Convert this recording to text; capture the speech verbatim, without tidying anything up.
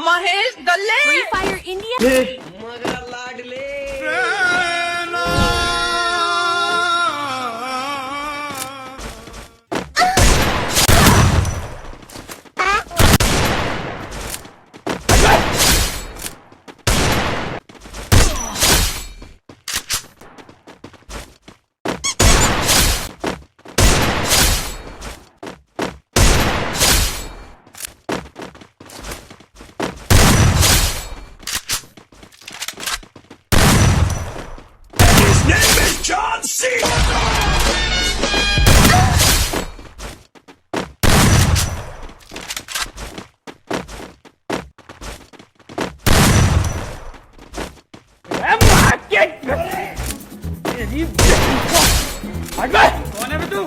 महेश दल्ले। Free Fire India. His name is John Cena. कौन है बे तू?